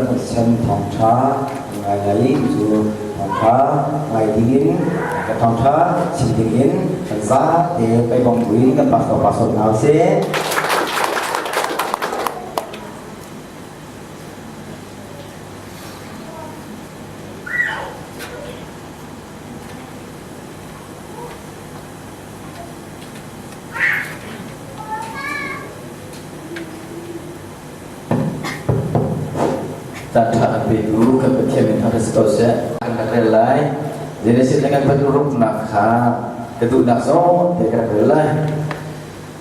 Pathian thawngṭha ngai lai i cu thawngṭha ngai dingin ka thawngṭha chim dingin kan zate peibong buin kan pastor pastor hna usih. Caanṭha kan petu kan Pathian min thangṭhat si ko seh. Kan rak rel lai. Genesis le kan ruknak kha ka duhnak zawn te kan rel lai.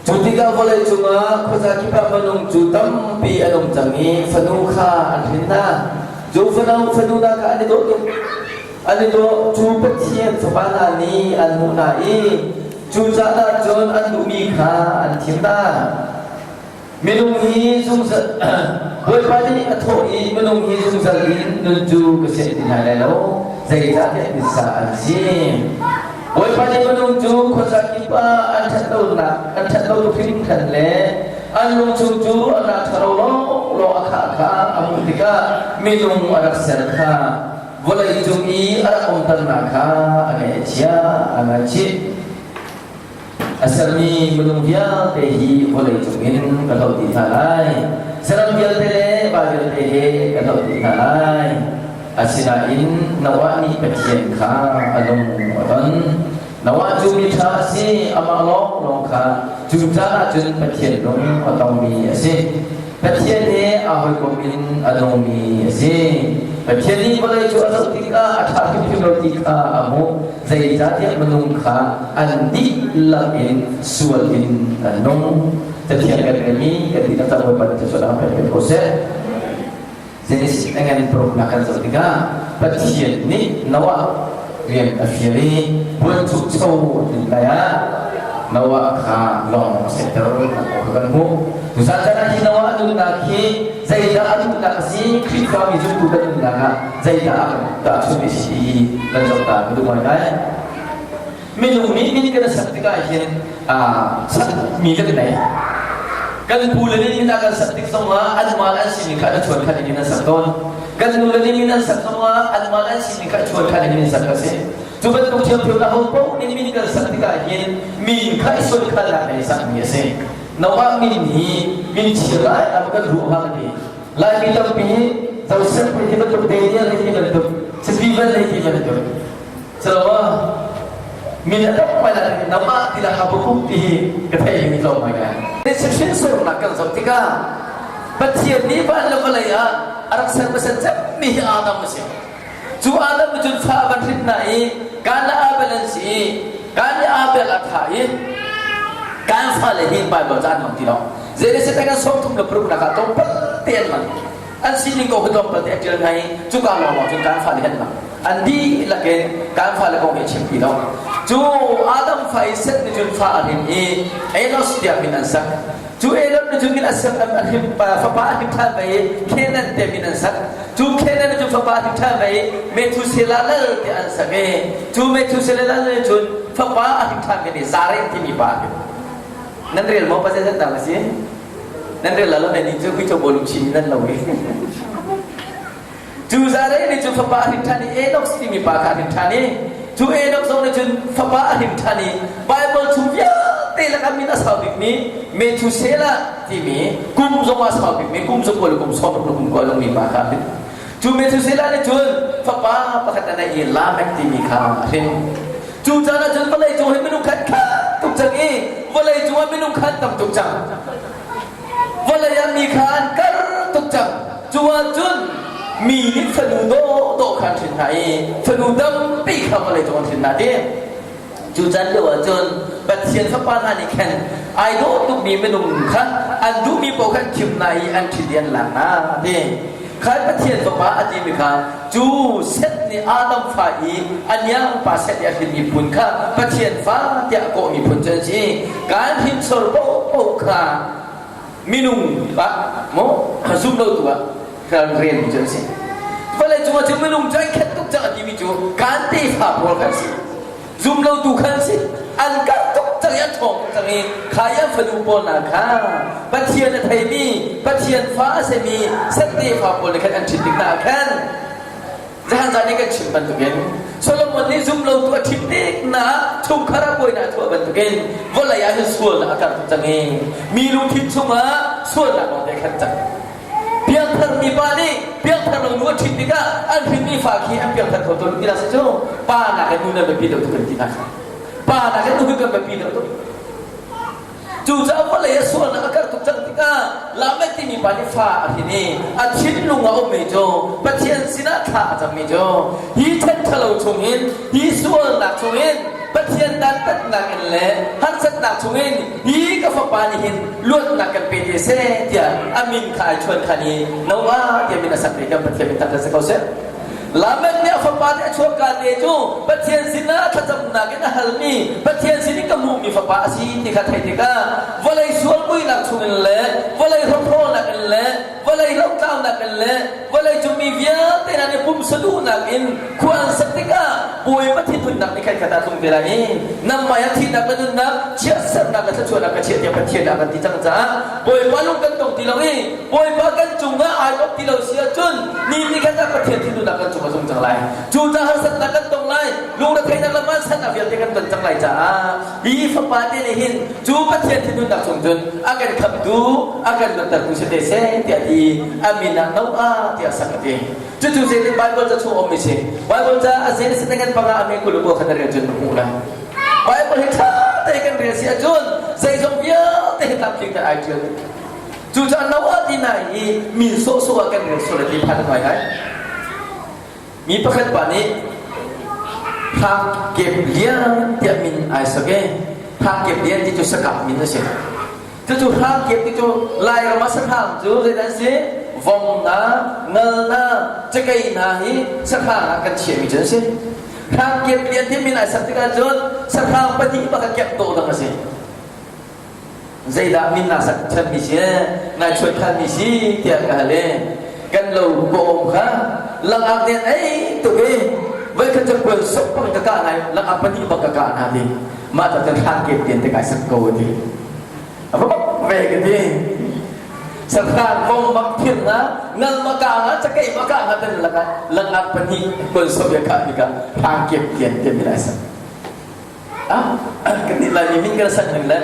Cu tikah vawlei cungah khuaza kip ah minung cu tampi an um cang i fanu kha an hrin hna. Cu fanu fanu hna kha an i dawh tuk. An i dawh cu Pathian fapa hna nih an hmuh hna i cu caan ah cun an duhmi kha an thim hna. Minung hi zungzal Bawipa nih a thawh i minung hi zungzal in nun cu ka sianh ti hna lai lo, zeicahtiah titsa an si. Bawipa nih minung cu khuaza kip ah an ṭhat lonak an ṭhat lo tuk hringhran le an lungchung cu an rak ṭha lo lawnglawng a khah kha a hmuh tikah minung a rak ser kha vawlei cung i a rak umternak kha a ngaih a chia a ngaihchih. A sermi minung vialte hi vawlei cungin ka hloh dih hna lai. Saram vialte le va vialte he ka hloh dih hna lai. Asinain Noah nih Pathian kha a lung a ton. Noah cu mi ṭha a si, amah lawnglawng kha cu caan ah cun Pathian lung a tongmi a si. Pathian he aa hawikom in a nungmi a si. Pathian nih vawlei cu a zoh tikah a ṭha hrimhrim lo ti kha a hmuh. Zeicahtiah minung kha an dihlak in sual in an nung. Cathiang kan relmi kan dihlak cang Bawipa nih thluachuah dang pek ko seh. Genesis engan paruknak kan zoh tikah Pathian nih Noah rian a fial i buanchukcho tin lai ah Noah kha lawng a sehter kan hmuh. Tuzan caan ah hi Noah nunnak hi zeidah a duhnak a si Khrihfami zumtu kan nunnak ah zeidah a kan tahchunh i si kan zoh ta ka duh ngaingai. Minung nih min kan sak tikah hin sak mi kan nei. Kan pu le nih min kan sak tik zongah anmah an sining kha an chuan khan in an sak tawn. Kan nu le nih min an sak zongah anmah an sining kha chuan khan in an sak a si. Cu bantuk ṭhiamṭhiam na ho paoh nih min kan sak tikah hin min kha i suankhannak nei sakmi a si. Noah min hi min chia lai am kan ruah hnga ti. Laimi tampi hi Joseph hi bantuk Daniel hi bantuk Stephen hi bantuk Calawa min a dok mai la Noah ti la Habakkuk ti hi ka theih mi tlawm ngai ngai. Hrinsornak kan zoh tikah Pathian nih van le vawlei ah a rak ser hmasa cemmi hi Adam a si. Cu Adam cun fa a van hrin hna i Kain le Abel an si i Kain le Abel a thah i Kain fale hi Bible ca an hmang ti lo. Zei kan 36 nak ah tlawmpal te an hmang. An sining ko hi tlawmpal te a ṭial hna i cuka lawnglawng cun Kain fale hi an hmang. An dihlak in Kain fale kong hi a chim ti lo. Cu Adam fa i Seth nih cun fa a hrin i Enos tiah min an sak. Cu Elon nih cun min a sak a hrim fapa a hrim ṭhan ve i Kenan te min an sak. Cu Kenan nih cun fapa a hrim ṭhan ve i Methuselah lal te an sak i cu Methuselah lal nih cun fapa a hrim ṭhan ve ni Zareh timi pa a hrim. Nan rel maw pasal zat dang a si? Nan rel lo nan nih cu huicho bawlung chin nan lo i. Cu Zareh nih cun fapa a hrim ṭhan i Enoch timi pa kha a hrim ṭhan i cu Enoch zong nih cun fapa a hrim ṭhan i Baibal chung vialte lakah min a sau bikmi Methuselah timi kum zong a sau bikmi kum zakua le kum 60 le kum kua lungmi pa kha a hrin. Cu Methuselah nih cun fapa pakhat a neih i Lamech timi kha a hrin. Cu caan ah cun vawlei cung hi minung khan khat tuk cang i vawlei cung ah minung khan tam tuk cang. Vawlei ah mi kha an kar tuk cang. Cu ahcun mi nih fanu dawhdawh kha an hrin hna i fanu tampi kha vawlei cung an hrin hna ti. Cu caan lio ahcun Pathian fapa hna nih khan ai dawh tukmi minung kha an duhmi paoh kha an thim hna i an ṭhit i an lak hna ti. Kha Pathian fapa a timi kha cu Seth nih Adam fa i a niang pa Seth i a hrinmi phun kha Pathian fa tiah kawhmi phun cu an si. Kan hrinsor paohpaoh kha minung ah maw zum lo tu ah kan relmi cu an si. Vawlei cungah cu minung cu an khet tuk cang a timi cu kan tefa pawl kha an si. Zum lo tu kha an si. An karh tuk. cang i an ṭhawng tuk cang i kha i an fanu pawl hna kha Pathian a theimi, Pathian fa a simi Seth tefa pawl nih khan an ṭhit tik hna ah khan Zahan zan i kan chim bantukin Solomon nih zumlotu a ṭhit tik na chungkhar ah buainak a chuah bantukin vawlei ah hin sualnak a karh tuk cang i mi lungthin chungah sualnak lawngte a khat cang. Piangthar mi pa nih piangthar lo nu a ṭhit tikah an hrinmi fa khi an piangthar kho tawn ti si cu pa nakin nu nan biapi deuh tuk kan ti hna kha. Pa nakin nu kan biapi deuh tuk. Cucaah vawlei ah sualnak a karh tuk cang tikah Lamek timi pa nih fa a hrin i a thinlung a ummi cu Pathian sinah thla a cammi cu hi chan ṭhalo chungin hi sualnak chungin Pathian dantatnak in le harsatnak chungin hi ka fapa nih hin luatnak kan pe te seh tiah a min kha ai chuan khan i Noah tiah min a sak ve kan Pathian min tak si ko seh. Lamek nih a fapa nih a chuahka te cu Pathian sinah thlacamnak in a halmi Pathian sin in ka hmuhmi fapa a si ti kha theih tikah vawlei sual muihnak chungin le vawlei hrokhrawlnak in le vawlei lohtlaunak in le vawlei cung mi vialte hna nih pumsa duhnak in khua an sak tikah Bawipa thinhunnak nih khan khat ah tlung te lai i nangmah ah thihnak le nunnak chiatsernak le thluachuahnak ka chiah tiah Pathian nih a kan ti cang caah Bawipa lung kan tong ti lo i Bawipa kan cungah ai lawm ti lo si ahcun ni ni khat ah Pathian thinhunnak kan cung a zung cang lai. Cu caah harsatnak kan tong lai, lungretheihnak le vansannak vialte kan ton cang lai caah hi fapa te nih hin cu Pathian thinhunnak chung cun a kan khamtu, a kan luattertu si te seh tiah ti a min ah Noah tiah sak a ti. Cucu zeitin Bible ca chung ummi si. Bible ca a zei na ngan panga a me kul ko khan rel cun hmuh lai. Bible hi ṭha te kan rel si ahcun zeizong vialte hi tlamtling te ai ṭial. Cucaah Noah ti hna hi min sawhsawh ah kan rel sual ti phan ngai ngai. Mi pakhat pa nih Hrang Kep Lian tiah min ai sak i Hrang Kep Lian ti cu sakap min a si. Cucu Hrang Kep ti cu Lairam ah sahrang cu zeidah an si? Vom hna, ngal hna, cakei hna hi sahrang ah kan chiahmi cu an si. Hrang Kep Lian ti min ai sak tikah cun sahrang pahnih bak a kep dawh dang a si. Zeidah min naa sak ṭhanmi si nai chuan ṭhanmi si tiah ka hal i kan lo kawm kha langak nih an ei tuk i voikhat cu puan sok bang ka kah nai langak pahnih bang ka kah hna ti mah ta cun hlan kem tian te kai sak ko ti a va bak ve ka ti sahrang vong bak thir na ngal ma ka nga cakei ma ka nga ten laka langak pahnih puan sok ya kah tika hlan kem tian te mi lai sak Kan nih Laimi min kan sak ning le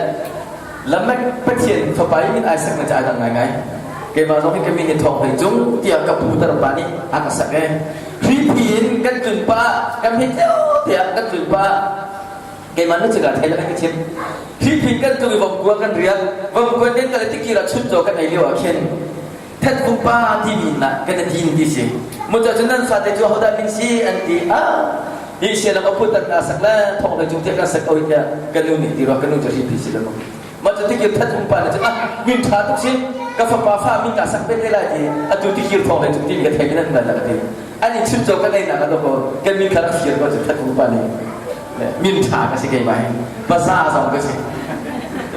Lamek Pathian fapa i min ai sak na ca dang ngaingai. Keimah zong hi ka min hi Thawng Hlei Cung tiah ka pu tarpa nih a ka sak e. Hripi in kan tlun pah kan hmet lio tiah kan tlun pah keimah nu cika thei kan ka chim. Hripi kan tlung i vomkua kan riak vomkua den kan tikir ah chuncaw kan ei lio ah khin Thetkum pa timi na kan tin ti si. Muca cu nan fate cu hodah min si an ti ah hi sialam a phut na sak le thong le cung tiah kan sak oi tiah kan nu nih ti rua kan nu cu hi ti si le mu. Ma cu tikir thatkum pa na cu ah min tha tuk si ka fapa fa min ka sak pe te lai ti atu tikir thong le cung ti ka thei nan nan ka ti. An in chim cho kan ei na ka ko kan min kha ka fir ko cu thatkum pa nih min ṭha ka si keimah hi paza zong ka si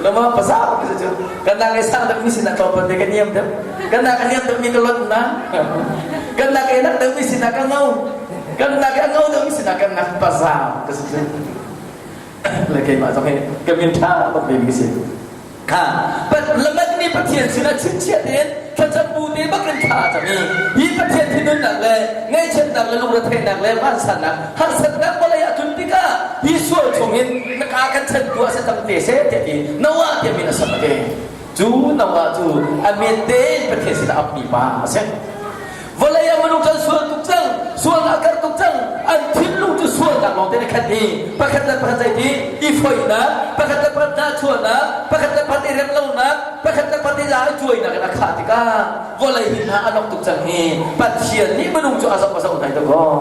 lama paza ka si cu kan nak i sang deuh mi sinah tlawmpal te ka niam deuh kan nak a niam deuh mi ka lonh na kan nak i nak deuh mi sinah ka ngo kan nak i a ngo deuh mi sinah kan nak paza ka si cu le keimah zong hi ka min ṭha bak ve mi ka si Kha lamat nih Pathian sinah chimchiah tein thlacam bu te bak in thla a cam i hi Pathian thinhunnak le ngaihchiatnak le lungretheihnak le vansannak harsatnak vawlei ah tlun tikah hi sual chungin na ka kan chantu ah si tam te seh tiah ti Noah tiah min a sak a ti. Cu Noah cu a men tein Pathian sinah apmi pa a si. Vawlei ah minung cu an sual tuk cang, sualnak a karh tuk cang, an thinlung cu sualnak lawng te in a khat i pakhat le pakhat zeiti i foihnak, pakhat le pakhat nahchuahnak, pakhat le pakhat i rem lonak, pakhat le pakhat i la i cuainak in a khah tikah vawlei hi hna a nok tuk cang hi Pathian nih minung cu a zoh a zoh hna dawkaw.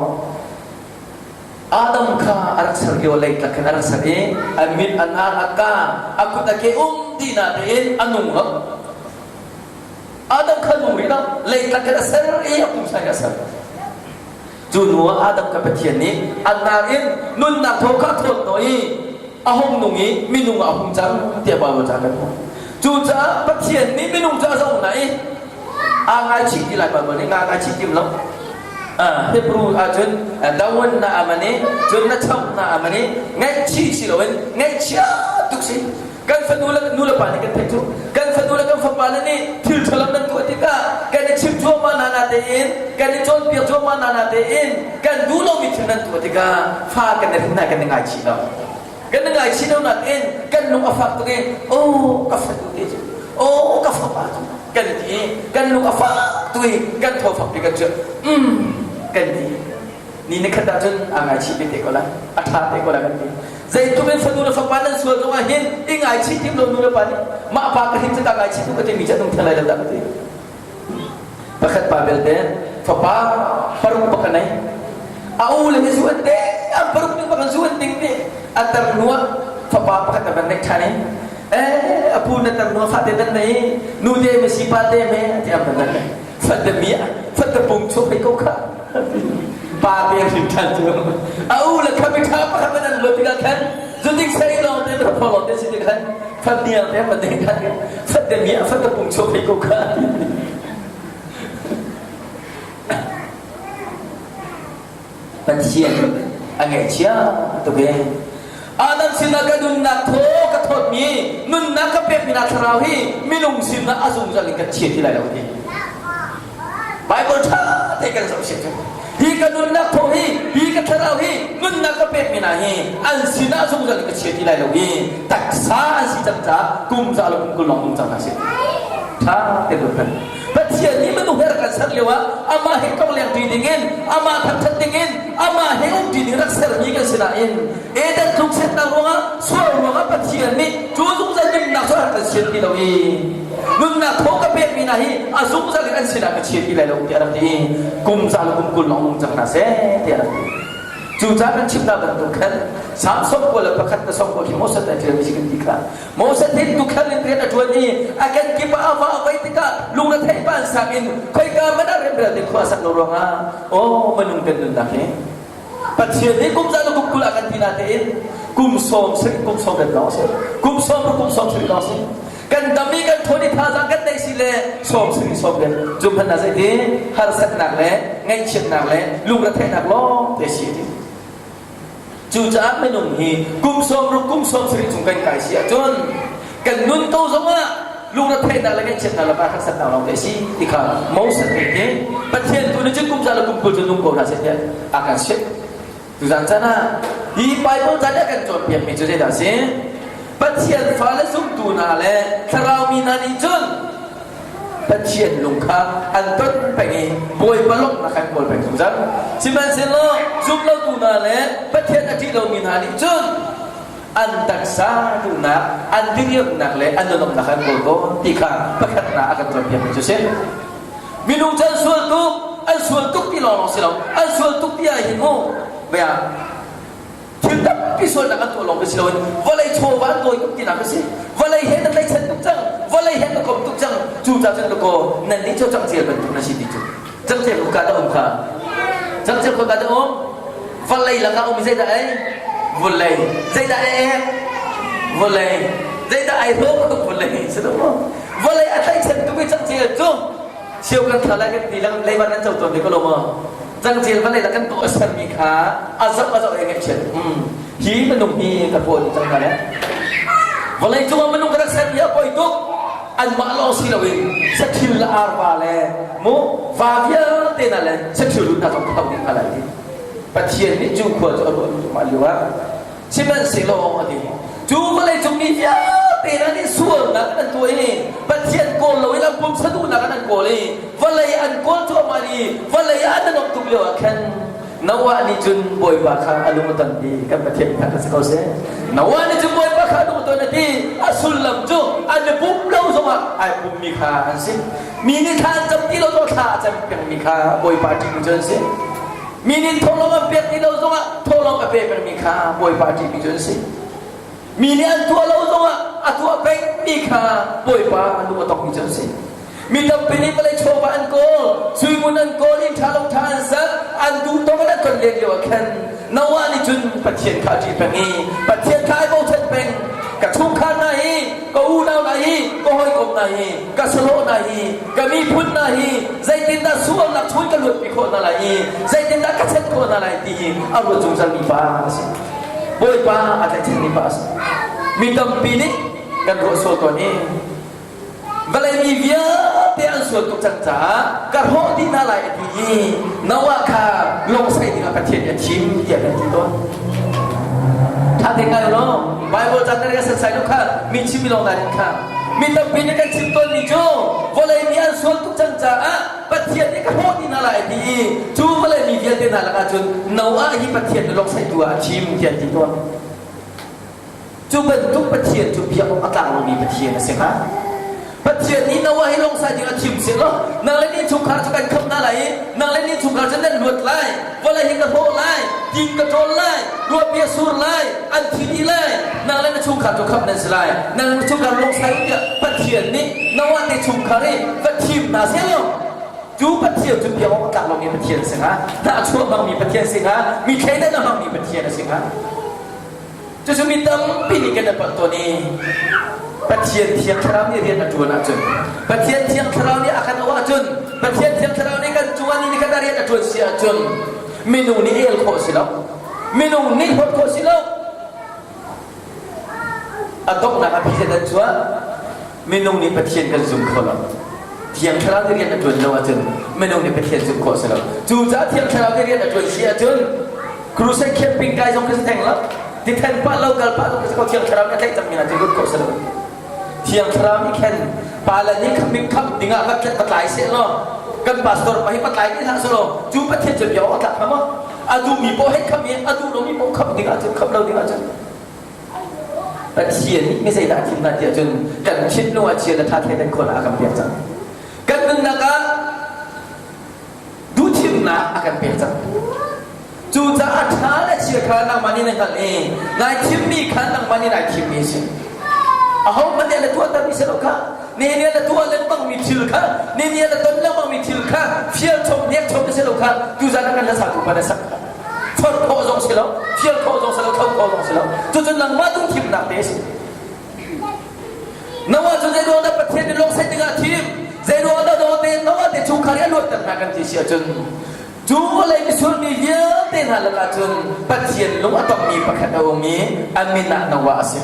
Adam kha a rak ser lio leitlak khin a rak ser i a mit a hnar a ka a kut a ke um dih na tein a nung lo. Adam kha nung rih lo leitlak in a ser i a pumsa in a ser cu hnu ah Adam kha Pathian nih a hnar in nunnak thaw kha a thawt hnawh i a hung nung i minung ah a hung cang tiah Baibal ca kan hmuh cucaah Pathian nih minung cu a zoh hna i aa ngaichih ti lai Baibal nih ngaa ngaichih tim lo Hebrew ahcun dawan na amani cun na chauh na amani ngaihchih si loin ngaihchia tuk si. Kan fanu le nu le pa nih kan theih cu. Kan fanu le kan fapa le nih thil ṭhalo nan tuah tikah kan i chim cuahmah hna na tein, kan i cawnpiak cuahmah hna na tein, kan duh lomi thil nan tuah tikah fa kan i hrin hna kan i ngaichih lo. Kan i ngaichih lo nakin kan lung a fak tuk i oh ka fanu te cu, oh ka fapa cu kan ti i kan lung a fak tuk i kan thaw fak pi kan cu mm kan ti. Ni ni khat ahcun aa ngaichih te te ko lai, a ṭha te ko lai kan ti. Zeitluk in fanu le fapa nan sual zongah hin i ngaichih tim lo nu le pa nih mah pa ka hin cu ta ngaichih tu ka timi cu an um theng lai lo dah ka ti. Pakhat pa belte fapa paruk bak a nei. A u le hi zu an te, an paruk ning bak an zu an ding ti. A tar hnu ah fapa pakhat a van neih ṭhan i eh a pu na tar hnu ah fate nan nei nu te me si pa te me ti am nan nei. Fate mi fate pung chuak hei ko kha. Pa te hrim ṭhan cu. A u le kha mi ṭha pakhat man an luat tikah khan zudik sei lawng te thaw lawng te si tik khan fat niang te fat ding khan fat te mi fat te pung chuak hei ko kha. Pathian a ngaihchia tuk e. Adam sinah ka nunnak thaw ka thawtmi nunnak ka pekmi na thlarau hi minung sinah a zungzal in ka chia ti lai lo ti. Bible ṭha te kan zoh siah cun hi ka nunnak thaw hi hi ka thlarau hi nunnak ka pekmi hna hi an sinah zungzal in ka chia ti lai lo i taksa an si cang caah kum za le kum 20 lawng nung cang hna sih. Ṭha te ruat hmanh. Pathian nih minung he rak kan ser lio ah amah he tlongleng ṭi dingin amah thangṭhat dingin amah he um ṭi ding rak sermi kan si nain Eden tluksetnak ruangah sual ruangah Pathian nih cu zungzal nunnak cu a rak kan sian ti lo i nunnak thaw ka pekmi hna hi a zungzal in an sinah ka chia ti lai lo tiah a rak ti i kum za le kum 20 lawng nung cang hna seh tiah a rak ti. Cucaah kan chim hna bantuk khan Salm 91 na 90 khi Moses a ṭialmi si kan ti kha. Moses hin tukhal in rian a ṭuan i a kenkip ah a va a vai tikah lungretheih pa an sak in khoika hmanh ah remrel ding khua a sak lo ruangah aw minung kan nunnak hi Pathian nih kum za le kum 20 ah kan ti natein kum 70 kum 80 lawng si kum 60 kum 70 lawng si kan dam i kan thawn i thazaang kan neih si le 70 80 cu hmanh ah zeiti harsatnak le ngaihchiatnak le lungretheihnak lawng te si ti. Cucaah minung hi kum 60 kum 70 chung kan kai si ahcun kan nun ko zongah lungretheihnak le ngaihchiatnak lakah harsatnak lawng te si ti kha Moses nih hi Pathian tu nih cun kum za le kum 20 cu nung ko hna seh tiah a kan chimh. Tuzan caan ah hi Bible ca nih a kan cawnpiakmi cu zeidah a si? Pathian fale zumtu hna le thlarau mi hna nih cun Pathian lung kha an ton peng i Bawipa lawmhnak an kawl peng zungzal. Sihmanhsehlaw zumlotu hna le Pathian a ṭih lomi hna nih cun an taksa duhnak, an diriamnak le an nunomnak an kawl tawn ti kha pakhatnak a kan cawnpiakmi cu si. Minung cu an sual tuk, an sual tuk ti lawnglawng si lo, an sual tuk ti ah hin mu, bia Thil tampi sualnak an tuah lawng si loin vawlei chawva an tawi tuk tinak a si. Vawlei he na tlaichan tuk cang, vawlei he na kom tuk cang. Cucaah cun dakaw nannih cu cangcel bantuk na si ti cu. Cangcel khua ka dah um kha? Cangcel khua ka dah um? Vawlei lakah um zeidah ei? Vawlei. Zeidah ei ek? Vawlei. Zeidah ai hlawk? Vawlei. Si lo maw? Vawlei a tlaichan tuk i cangcel cu cheu kan thla lai kan ti lang leibar kan co tawn ve ko lo maw? Cangcel vawlei la kan tuah sermi kha a zoh a zoh i ngaihchiat hi minung hi ka pawl cang hna le vawlei cungah minung ka rak sermi a poi tuk anmah lawng si loin sathil le arva le mu va vialte na le sathil lut hna zong ka ding hna lai ti Pathian nih cu khua cu a ruah mah lio ah Sihmanhsehlaw a ti cu vawlei cung mi vialte hna nih sualnak an tuah i Pathian kawl loin an pumsa duhnak an kawl i vawlei an kawl cuahmah i vawlei ah an nuamh tuk lio ah khan Noah nih cun Bawipa kha a lung a ton ti kan Pathian kha si ko seh. Noah nih cun Bawipa kha a lung a ton a ti a sullam cu an i pum lo zongah ai pummi kha an si. Mi nih thla an cam ti lo zong thla a cam pengmi kha Bawipa ṭihmi cu an si. Mi nih thawhlawm an pek ti lo zongah thawhlawm a pe pengmi kha Bawipa a ṭihmi cu an si. Mi nih an tuah lo zongah a tuah pengmi kha Bawipa a lung a tongmi cu an si. Mi tampi nih vawlei chawva an kawl, suimun an kawl, inn ṭha lo ṭha an sak, an duh tawk in an ton len lio ah khan Noah nih cun Pathian kha a ṭih peng i Pathian kha ai bochan peng. Ka chungkhar hna hi, ka unau hna hi, ka hawikom hna hi, ka sahlawh hna hi, ka miphun hna hi zeitindah sualnak chung ka luatpi khawh hna lai i zeitindah ka chet khawh hna lai ti hi a ruat zungzalmi pa a si. Bawipa a tlaihchanmi pa a si. Mi tampi nih kan ruah sual tawn i vawlei mi vialte an sual tuk cang caah ka hrawh dih hna lai a ti i Noah kha lawng sai dingah Pathian nih a thim tiah kan ti tawn. Ṭha te ngai law Bible ca kan setsai lo kha mi chim mi lawng nain kha mi tampi nih kan chim tawnmi cu vawlei mi an sual tuk cang caah Pathian nih ka hrawh dih hna lai a ti i cu vawlei mi vialte hna lakah cun Noah hi Pathian nih lawngsaihtu ah a thim tiah an ti tawn. Cu bantuk Pathian cu biak awk a tlak lomi Pathian a si hnga. Pathian nih Noah hi lawngsai ding a thim seh law nang le nih chungkhar cu kan khamh hna lai i nang le nih chungkhar cu nan luat lai, vawlei hi ka hlawh lai, ting ka ṭawl lai, ruahpi a sur lai, an thi dih lai, nang le na chungkhar cu khamh nan si lai, nang le na chungkhar lawngsai u tiah Pathian nih Noah te chungkhar hi va thim hna seh law cu Pathian cu biak awk a tlak lomi Pathian a si hnga, hnahchuah hmangmi Pathian a si hnga, mi thleidan a hmangmi Pathian a si hnga. Cucu mi tampi nih kan i palh tawn i Pathian Thiang Thlarau nih rian a ṭuan ahcun, Pathian Thiang Thlarau nih a kan auh ahcun, Pathian Thiang Thlarau nih kan cungah ni khat ah rian a ṭuan si ahcun minung nih el khawh si lo, minung nih hlawt khawh si lo. A donghnak a phi dan chuah minung nih Pathian kan zum kho lo. Thiang Thlarau nih rian a ṭuan lo ahcun minung nih Pathian zumh khawh a si lo. Cucaah Thiang Thlarau nih rian a ṭuan si ahcun crusade camping kai zong khi si theng lo. Tithen pah lo kal pah lo khi si ko Thiang Thlarau nih a tlaih cangmi hna cu lut khawh si lo. Thiang Thlarau nih khan pale nih khaming kham dingah va va tlai seh law kan pastor pa hi va tlai dih hlah seh law cu Pathian cu bia awk a tlak hnga maw? A duhmi paoh hei kham i a duh lomi paoh kham ding ahcun kham lo ding ahcun Pathian nih mi zeidah a thim hna tiah cun kan thinlung ah chia le ṭha thleidan khawhnak a kan pek cang. Kan nunnak ah duhthimnak a kan pek cang. Cucaah ṭha le chia kha nangmah nih na hngalh i nai thimmi kha nangmah nih nai thimmi a si. Ahohmanh nih a la tuahtermi si lo kha ni nih a la tuah lengmangmi thil kha ni nih a la ton lengmangmi thil kha fial chom hnek chom na si lo kha tuzan ah kan hla satu pa na sak kha. Forh khawh zong si lo, fial khawh zong si lo, tho khawh zong si lo. Cucu nangmah duhthimnak te a si. Noah cu zei ruang dah Pathian nih lawng ding ah thim? Zei ruang dah Noah te Noah te chungkhar i a luatter hna kan ti si ahcun cu vawlei misual mi vialte hna lakah cun Pathian lung a tongmi pakhat a um i a min ah Noah a si.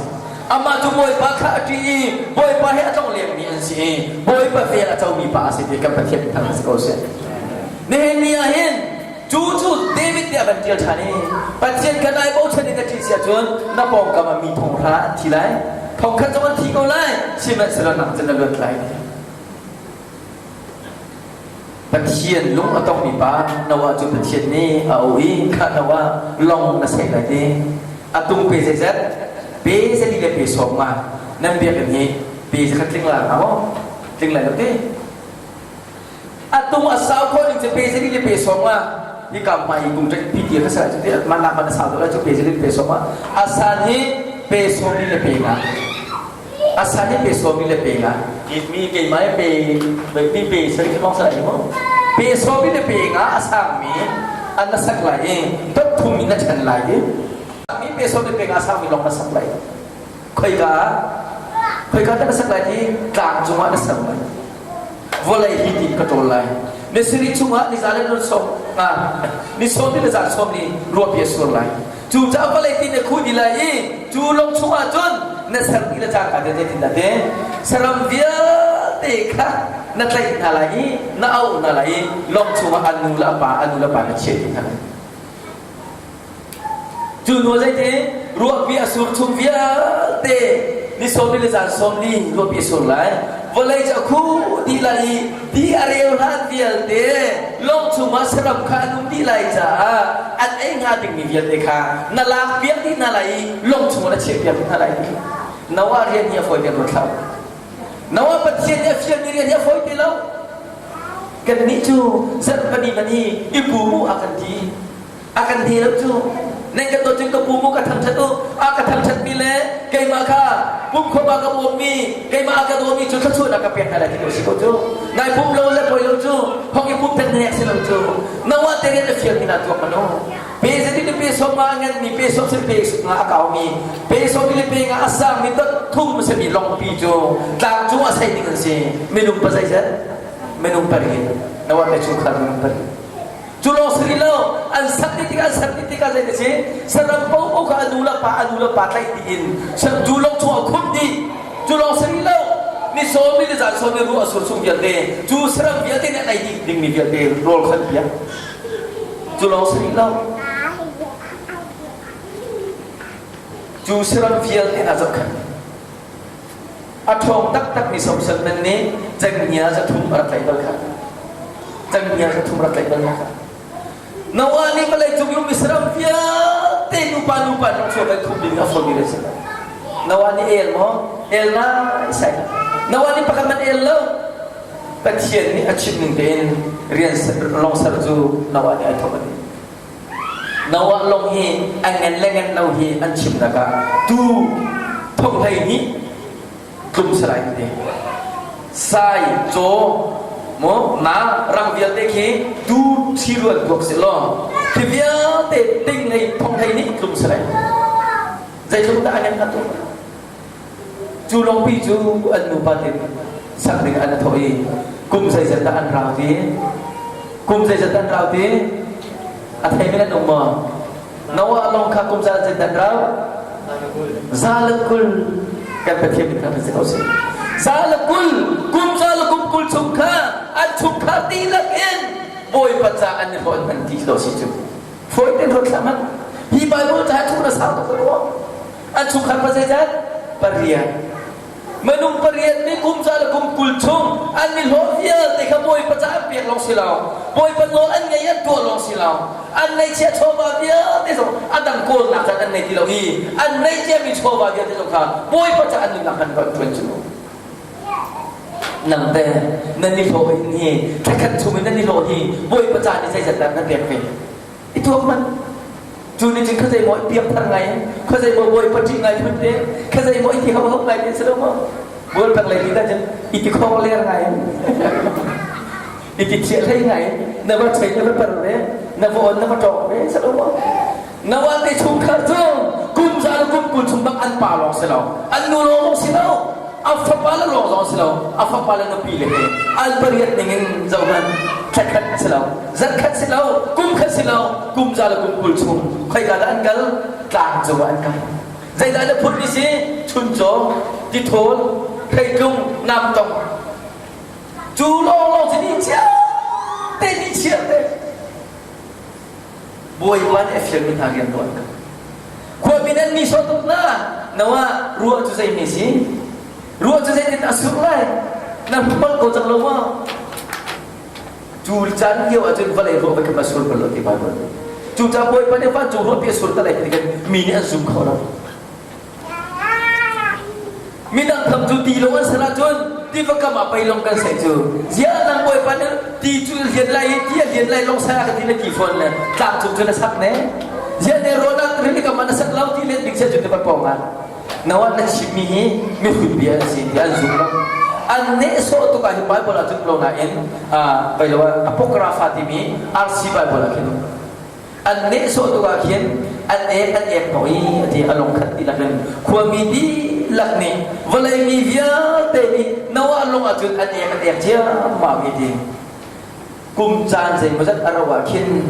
Amah cu Bawipa kha a ṭih i Bawipa he a tlong lengmi an si i Bawipa vel a comi pa a si ti kan Pathian thang si ko seh. Nihin ni ah hin Cu cu David nih a van ṭial ṭhan i Pathian kha nai bochan in na ṭih si ahcun na pawngkam ah mi thong hra an thi lai. Thong khat zong an thi ko lai, sihmanhsehlaw nang cu na luat lai. Pathian lung a tongmi pa Noah cu Pathian nih a auh i kha Noah lawng na seh lai ti. A tung pe zeizat? Pe zali le pe sawm nga. Nan biakinn hi pe zakhat tling la hnga maw? Tling lai lo ti. A tung a sau khawh ning cu pe zali le pe sawm ah hika hmai hi kum pi ti kha sa cu ti man nak man a sau deuh lai cu pe zali le pe sawm ah a san hi pe sawm li le pe nga a san hi pe sawm li le pe nga mi keimah pe mi pe sari khi mong sa lai mu pe sawm li le pe nga a sang mi an na sak lai i dot thum in na ṭhen lai i mi pe sawm li pe nga a sang mi lawng na sak lai Khoika ah? Khoika dah na sak lai ti tlang cungah na ser lai. Vawlei hi tiin ka ṭawl lai. Ni sarih chungah ni za le nun sawm nga ni sawm ni le zan sawm ni ruahpi a sur lai. Cu caah vawlei ti na khuh dih lai i cu lawng chungah cun na ser dih le cangka te zeitin dah ti saram vialte kha na tlaih hna lai i na auh hna lai i lawng chungah an nu le a pa an nu le pa na chiah dih hna lai. Cu hnu zeiti ruahpi a sur chung vialte ni sawm li le zan sawm li ruahpi a sur lai. Vawlei cu a khuh dih lai i ti a reu hlan vialte lawng chungah saram kha an um dih lai caah an ei hnga dingmi vialte kha na lak piak dih hna lai i lawng chungah na chiah piak hna lai. Noah rian hi a fawi te ruat hlah. Noah Pathian nih a fialmi rian hi a fawi te lo. Kannih cu zarhpani man hi i pu mu a kan ti. A kan he lo cu. Nan kan dawt cun ka pu mu ka thangṭhat u. A ka thangṭhatmi le keimah kha pumkhawm ah ka bawmmi, keimah a ka dawmi cu thluachuahnak ka pek hna lai ti ko si ko cu. Nai pum lo le poi lo cu, hong i pum tek nek si lo cu. Noah te rian a fialmi na tuak manu. Pe zetin le pe sawm nga a nganmi, pe sawm sin pe nga a kaumi, pe sawm le pe nga a sangmi dot thum a simi longpi cu tlang cung a sei ding an si. Minung pa zeizat? Minung pariat. Noah te chungkhar minung pariat. Cu lawng si rih lo, an sak dih tikah an ser dih tikah zei si saram paohpaoh kha a nu le pa a nu le pa tlaih dih in cu lawng chung ah khumh dih. Cu lawng si rih lo, ni sawm ni le zan sawm ni ruah a sur chung vialte cu saram vialte nih an ei dih dingmi vialte rawl khan piak. Cu lawng si rih lo, cu saram vialte hna zohkhenh. A ṭhawng taktakmi somson man nih cenghngia 300 a rak tlaih bal kha. Cenghngia 300 rak tlaih bal kha. Noah nih vawlei cung i ummi saram vialte nupa nupa in chuak in khumh ding a fawi mi si. Noah nih el maw? El nai sai. Noah nih pakhat man el lo. Pathian nih a chimh ning tein rian lawng ser cu Noah nih ai thawk a ti. Noah lawng hi a ngan le ngan lo hi an chimnak ah tuu thong 12 tlum salai ti. Sai, caw, maw na rang vialte khi tuu ṭhiruan tuak si law khi vialte ting hlei thong 12 tlum salai. Zeitluk dah a ngan hnga tuak? Cu lawngpi cu an nupa tein sak ding an thawh i kum zeizat dah an rau ti? Kum zeizat an rau ti? A thei men an um maw? Noah lawng kha kum zeizat an rau? 120. Kan Pathian min kha si ko sih. 120, kum 120 chung kha an chungkhar dihlak in Bawipa ca an i hlawn hman ti lo si cu. Fawi tein ruat hlah hmanh. Hi Bible ca hi chung na sau tuk rua. An chungkhar pa zeizat? Pariat. Minung pariat nih kum za le kum 20 chung an mi hlawh vialte kha Bawipa ca an pek lawng si lo. Bawipa nawl an ngei an tuah lawng si lo. An neihchiah chawva vialte zong a dang kawlnak caan an nei ti lo i an neihciami chawva vialte zong kha Bawipa ca an nunnak hman kan ṭuan cu. Nang te nan i hlawh hin hi thlakhat chung in nan i hlawh hi Bawipa ca nih zeizat dah nan pek ve? I tuak hmanh. Cu nih cun khuazei maw i piangthar ngai in, khuazei maw Bawipa ṭih ngai phun te, khuazei maw i ti hohok ngai te si lo maw? Bual pek lei ti dah cun i ti khong ler ngai in, i ti thiah hlei ngai in, na va chei na va per ve, na va on na va ṭawk ve si lo maw? Na va te chungkhar cu kum za le kum 20 chung bak an pa lawng si lo, an nu lawng si lo, a fapa le lawng zong si lo, a fapa le nupi le he an pariat ning in zoh hmanh thlakhat si lo, zarkhat si lo, kum khat si lo, kum za le kum 20 chung khoika dah an kal? Tlang cung ah an kal. Zeidah na phurh ni si? Chuncaw, tithawl, theitlung, namtong. Cu lawnglawng cu ni chia te ni chia te. Bawipa nih a fialmi hna rian tuah an kal. Khuami nan mi sawh tuk na Noah ruah cu zei hme si? Ruah cu zeitin a sur lai? Na hmu bal ko cang lo maw? Cu caan lio ahcun vawlei ruah va kha sur bal lo ti Bible. Cu ca Bawipa nih vancung ruahpi a sur ta lai ti kan mi nih an zum kho lo. Midang tham cu ti lo an ser ahcun tiva kam ah pei long kan seh cu. Ziah nang Bawipa nih ti cu lian lai i ti a lian lai long sai a ka ti na ti fawn le tlang cung cu na sak ne. Ziah ne rawn ah rili kam ah na sak lo ti len bik sia cu tiva pawng ah. Noah na chimmi hi mihrut bia an si tiah an zum lo. An nehsawh tuk ah hi Bible ah cun lo nain vai lo ah Apocrypha timi RC Bible ah khin an nehsawh tuk ah khin an ek an ek hnawh i a ti a lungkhat dihlak in khuami dihlak nih vawlei mi vialte nih Noah lung ah cun an ek an ek ciammam i ti kum caan zeimawzat a rauh ah khin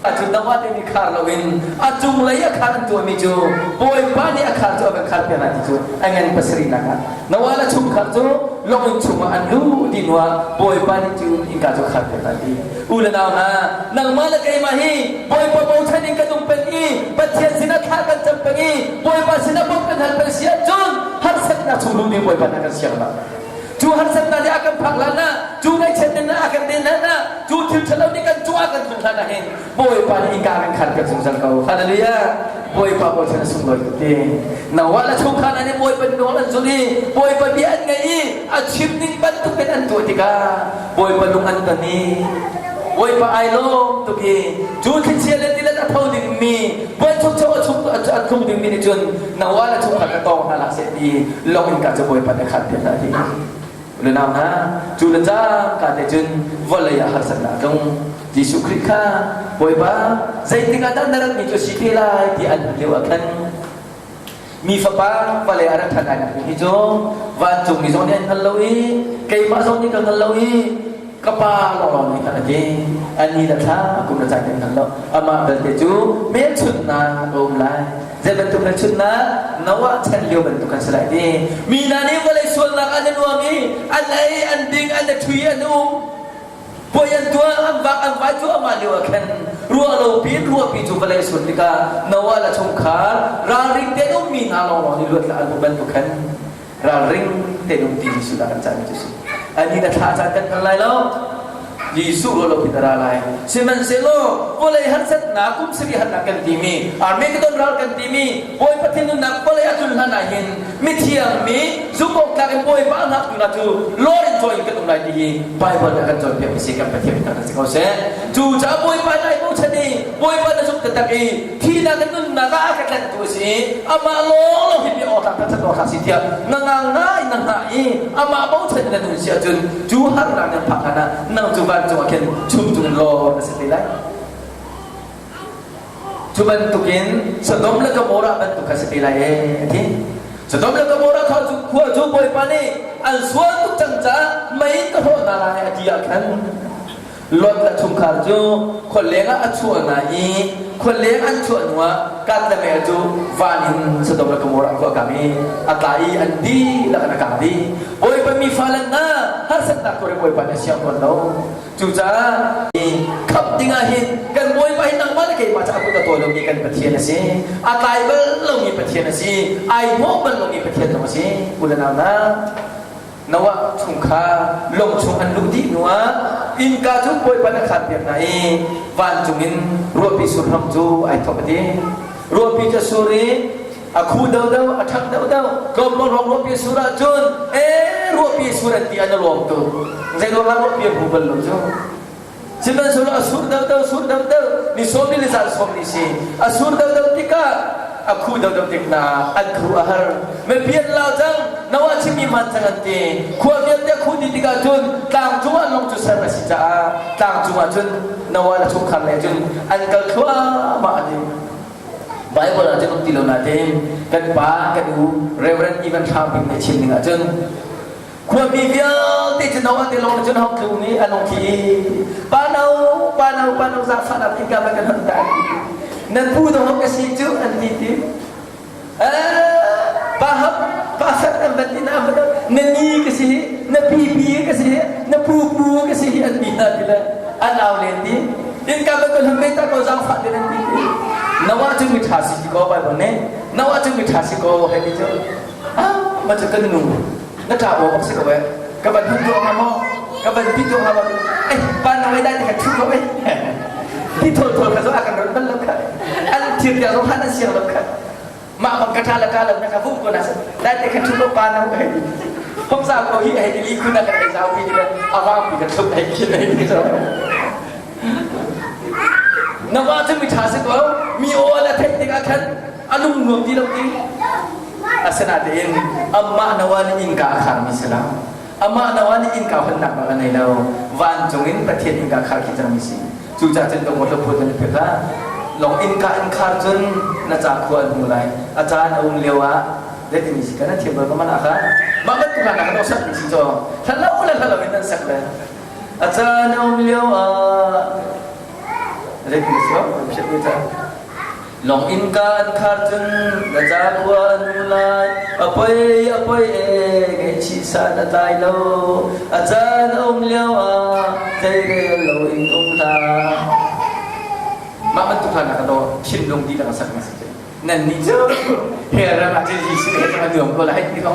Cu Noah nih nih khar loin a cunglei a khar an tuahmi cu Bawipa nih a khar cu a van khar piak hna ti cu a ngan pasarihnak ah Noah le chungkhar cu lawng in chungah an luh dih hnuah Bawipa nih cu innka cu khar piak hna ti. U le nau hna, nangmah le keimah hi Bawipa bochan in kan um peng i Pathian sinah thla kan cam peng i Bawipa sinah bawmh kan hal peng si ahcun harsatnak chung luh ding Bawipa nih a kan siang lo. Cu harsatnak nih a kan phak hlan ah, cu ngaihchiatnak nih a kan den hlan ah, cu thil ṭhalo nih kan cung ah kan tlun hlan ah hin Bawipa nih innka kan khar piak zungzal ko. Hallelujah! Bawipa bochan a sunglawi tuk ti. Noah le chungkhar hna nih Bawipa nawl an zulh i Bawipa bia an ngaih i a chim ning bantuk in an tuah tikah Bawipa lung an ton i Bawipa ai lawm tuk i cu thlichia le tilet a tho dingmi buanchukcho a chung a tlung dingmi nih cun Noah le chungkhar ka tawng hna hlah seh ti lawng in ka cu Bawipa nih khan piak hna ti. Le nau hna, cu le cangka te cun vawlei ah harsatnak a tlung. Jesuh Khrih kha Bawipa zeitik ah dah na ratmi cu si te lai ti an hal lio ah khan mi fapa vawlei ah rat ṭhan ai nak hi cu vancungmi zong nih an hngal lo i keimah zong nih ka hngal lo i. Ka pa lawnglawng nih khan a ti. Ani le thla kum le caan kan hngal lo. Amah belte cu hmelchunhnak a um lai. Zei bantuk hmelchunhnak? Noah chan lio bantuk kan si lai ti. Mi hna nih vawlei sualnak an i nuam i an ei, an ding, an i ṭhui, an um. Puai an tuah, an vak, an vai cuahmah lio ah khan ruah lo piin ruahpi cu vawlei a sur tikah Noah le chungkhar ralring tein ummi hna lawnglawng nih luat le an hmuh bantuk khan ralring tein um ti Jesuh dah kan cahmi cu si. Ani na thlah caan kan hngal lai lo. Jesuh ruah lo pin a ra lai. Sihmanhsehlaw vawlei harsatnak kum sarih harnak kan timi Armageddon ral kan timi Bawipa thinhunnak vawlei a tlun hlan ah hin mithiang mi zumhawktlak in Bawipa a hngaktu hna cu lawr in caw in kan um lai ti hi Baibal nih a kan cawnpiak mi si kan Pathian biatak si ko seh. Cucaah Bawipa na i bochan i Bawipa na zumh taktak i thihnak in nunnak ah a ka tlanhtu a si i amah lawnglawng hi bia awk tlak thangṭhat awk tlak si tiah na ngang ngai na hngah i amah bochan in na nun si ahcun cu harnak nan phak hlan ah nang cu vancung ah khin chum cung in lawr na si te lai. Cu bantukin Sodom le Gomorrah bantuk kha si te lai ee a ti. Sodom le Gomorrah khua cu khua cu Bawipa nih an sual tuk cang caah mei ka hrawh hna lai a ti ah khan Lot le chungkhar cu khualeng ah a chuah hna i khualeng an chuah hnuah kat le meh cu van in Sodom le Gomorrah khua kang i a tla i an dihlak in a kang dih. Bawipa mi fale hna harsatnak tuar in Bawipa nih a siang tawn lo. Cucaah khamh dingah hin kan Bawipa hi nangmah le keimah cu a kut a tawi lomi kan Pathian a si. A tlai bal lomi Pathian a si. Ai hnawh bal lomi Pathian zong a si. U le nau hna, Noah chungkhar lawng chung an luh dih hnuah innka cu Bawipa nih a kharpiak hna i vancung in ruahpi sur hram cu ai thawk a ti. Ruahpi cu a sur i a khu deuhdeuh, a ṭhang deuhdeuh, tlawmpal hrawng ruahpi a sur ahcun ee ruahpi a sur an ti an i lawm tuk. Zei ruangah ruahpi a hmu bal lo cu. Sihmanhsehlaw a sur deuhdeuh, sur deuhdeuh, ni sawm ni le zan sawm ni si. A sur deuhdeuh tikah a khu deuhdeuh tik hna an khu a har. Mipi an lau cang, Noah chimmi hman cang an ti. Khua vialte a khu dih tikah cun tlang cungah lawng cu ser a si caah tlang cungah cun Noah le chungkhar le cun an kal thluahmah a ti. Bible ah cun um ti lo nain kan pa kan u Reverend Evan Thlau Bik nih chim ning ahcun khuami vialte cu Noah te lawng cun hong tlung i an hong thi pa no pa no pa no zaangfahnak in ka van kan hon ta nan pu dong ka si cu an ti ti pa hap pa sat an van ti na an na ni ka si na pi pi ka si na pu pu ka si an ti hna ti le an au len ti in ka ban kan hum ta ko zaangfah te nan ti ti Noah cu mi ṭha si ko Bible nih Noah cu mi ṭha si ko hei ti cu ah ma cu kan nu na ṭha aw bak si ko eh ka ban hun tuah hnga maw ka ban pi tuah hnga maw eh pa Noah dai ka thu ko eh ti thol thol kha zo a kan ron bal lo kha an thir tiang zong han an siang lo kha mah bang ka ṭha le ka lo na ka vum ko na dai te kha thu ko pa no hei ti hom za ko hi hei ti li khun na kan hei zau pi ti awang pi ka thuk hei khin hei ti so na wa cu mi ṭha si ko mi aw la theih tikah khan a lung nuam ti lo ti asinain amah Noah nih innka a kharmi si lo amah Noah nih innka honnak nawl a nei lo vancung in Pathian innka khar khi cangmi si cucaah cun dong lo phut nan pek ah long innka in khar cun na ca khua an hmu lai a caan a um lio ah zeitin si kan thiam bal ka man ah mah bantuk hna kan sak mi si cho hla lo le hla lo in nan sak le a caan a um lio ah zeitin si phiat mi ca Long innka an khar cun na cakhua an hmu lai. A poi a poi e ngaihchih san a tlai lo. A caan a um lio ah zeirel lo in um hlah. Mah bantuk hla na ka daw thinlung dihlak a sak na si cu. Nan nih cu hell ram ah cun Jesuh he cun a nuam ko lai ti lo.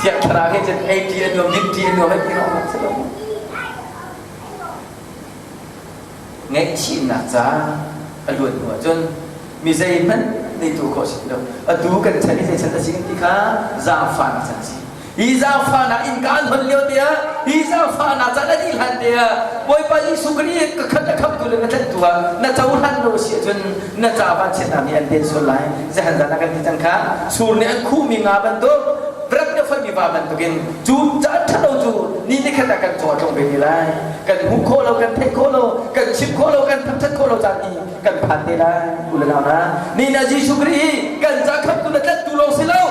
Thiang Thlarau he cun ei ṭi a nuam, din ṭi a nuam hei ti lo. Si lo. Ngaihchihnak ca a luat hnu ahcun mi zeihmanh nih tuah khawh a si ti lo. Atu kan chan hi zei chan a si kan ti kha zaangfahnak chan a si. Hi zaangfahnak innka an hon lio te ah, hi zaangfahnak caan a dih hlan te ah, Bawipa Jesuh Khrih ka khat a khamtu le na tlanhtu ah na cohlan lo a si ahcun na ca vanchiatnak nih an den sual lai. Zehan zan ah kan ti cang kha, sur nih an khuhmi nga bantuk, rak na foihmi va bantukin cu caan ṭhalo cu ni nikhat ah kan cung a tlung ve te lai. Kan hmuh khawh lo, kan theih khawh lo, kan chim khawh lo, kan thangṭhat khawh lo caan hi kan phan te lai. U le nau hna, ni na Jesuh Khrih hi kan ca khamtu le tlanhtu lawng si lo.